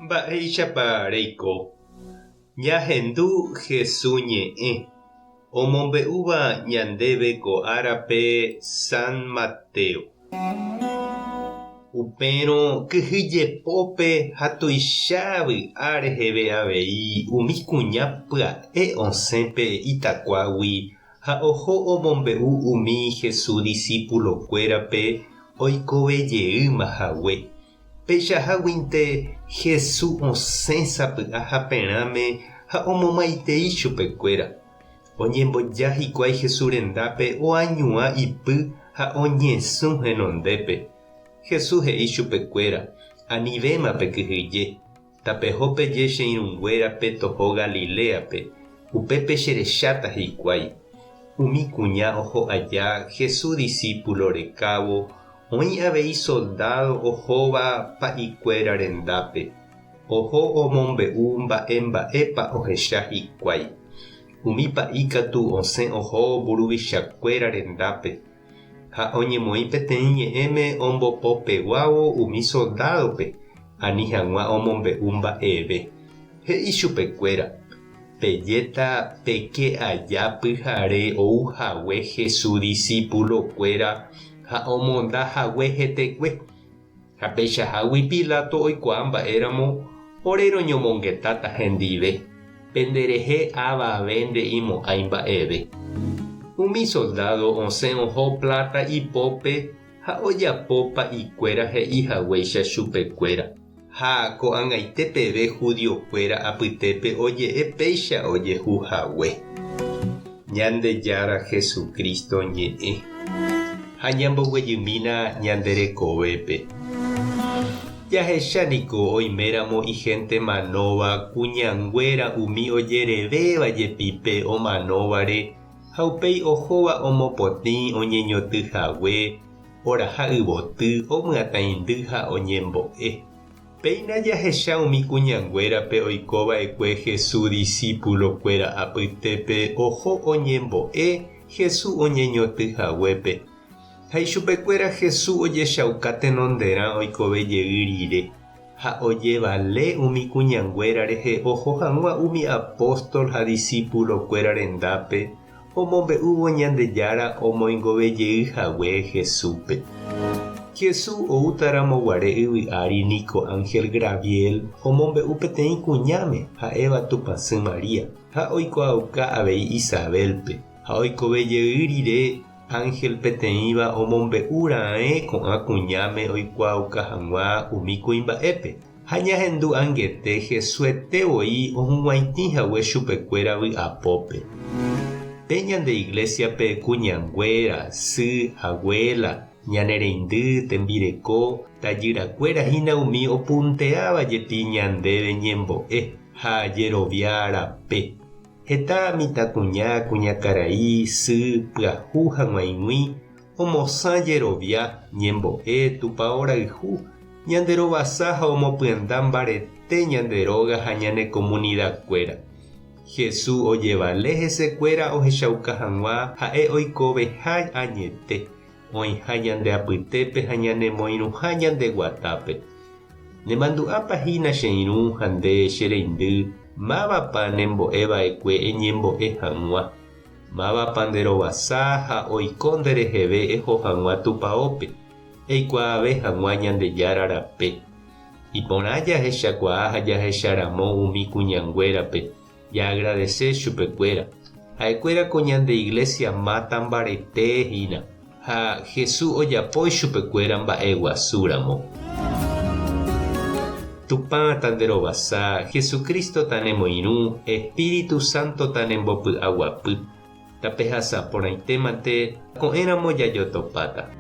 Mba'éichapa reiko? Ñahendu Hesu ñe'ẽ, omombe'úva ñandéve ko árape San Mateo. Upérõ kyhyjepópe ha tuicha vy'a reheve avei umi kuña pya'e osẽ pe itakuágui ha oho omombe'u umi Jesús disípulokuérape oikove jeýma hague. Peichaháguinte Jesús osẽ sapy'a haperãme ha omomaitei chupekuéra. Oñemboja hikuái Jesús rendápe oañuã ipy ha oñesũ henondépe. Jesús he'i chupekuéra, Anivéma pekyhyje, tapeho peje che irũnguérape toho Galiléape, upépe cherecháta hikuái. Umi kuña oho aja Jesús disípulo rekávo, oĩ avei soldádo ohóva pa'ikuéra rendápe. Oho omombe'u mba'e mba'épa ohecha hikuái. Umi pa'i katu osẽ oho mburuvichakuéra rendápe, ha oñemoĩ peteĩ ñe'ẽme ombopopeguávo umi soldádope ani hag̃ua omombe'u mba'eve. He'i chupekuéra, Pejéta peke aja pyhare ou hague Jesús disípulokuéra ha omonda hague hetekue. Ha peichahágui Pilato oikuaa mba'éramo ore roñomongetáta hendive, penderehe avave nde'imo'ãi mba'eve. Umi soldádo osẽ oho pláta ipópe ha ojapo pa'ikuéra he'i haguéicha chupekuéra. Ha ko'ag̃aite peve judiokuéra apytépe oje'e péicha ojehu hague. Ñandejára Jesucristo ñe'ẽ. Ha ñamboguejymína ñande rekovépe. Jahecha niko oiméramo ihénte manóva kuñanguéra umi ojerevéva jepi pe omanóvare ha upéi ohóva omopotĩ oñeñoty hague oraha yvoty, omyatãindy ha oñembo'e. Péina jahecha umi kuñanguérape oiko va'ekue Jesús disípulokuéra apytépe oho oñembo'e Jesús oñeñoty haguépe. Ha ichupekuéra Jesús ojechauka tenonderã oikove jey rire, ha ojevale umi kuñanguéra rehe oho hag̃ua umi apóstol ha disípulokuéra rendápe omombe'úvo Ñandejára omoingove jey hague Jesúspe. Jesús oútaramo guare yvy ári niko ánhel Graviel omombe'u peteĩ kuñáme ha'éva Tupãsy María, ha oikuaauka avei Isabélpe. Ha oikove jey rire, ánhel peteĩva omombe'u raẽ ko'ã kuñáme oikuaauka hag̃ua umi kuimba'épe. Ha ñahendu angete Jesuete voi ohug̃uaitĩ hague chupekuéra vy'apópe. Pe ñande iglésiape kuñanguéra, sy, aguéla, ñane reindy, tembireko, tajyrakuéra hína umi opunteáva jepi ñandéve ñembo'e ha jerovia rape. Heta mitãkuña, kuñakarai, sy, pyahu ha g̃uaig̃ui Omosã jerovia, ñembo'e, tupao rayhu, ñande rovasa ha omopyenda mbarete ñande róga ha ñane komunidakuéra. Jesús ojevale hesekuéra ohechauka hag̃ua ha'e oikoveha añete, oĩha ñande apytépe ha ñanemoirũha ñande guatápe. Nemandu'ápa hína che irũ ha nde che reindy mávapa nembo'e va'ekue eñembo'e hag̃ua? Mávapa nde rovasa ha oiko nde reheve eho hag̃ua tupaópe, eikuaave hag̃ua Ñandejára rape. Iporã jahechakuaa ha jahecharamo umi kuñanguérape, jaagradese chupekuéra. Ha'ekuéra ko ñande iglésia máta mbarete hína, ha Jesús ojapo ichupekuéra mba'eguasúramo. Tupã tanderovasa, Jesucristo tanemoirũ, Espíritu Santo tanembopy'aguapy. Tapehasa porãitémante, ko'ẽramo jajotopáta.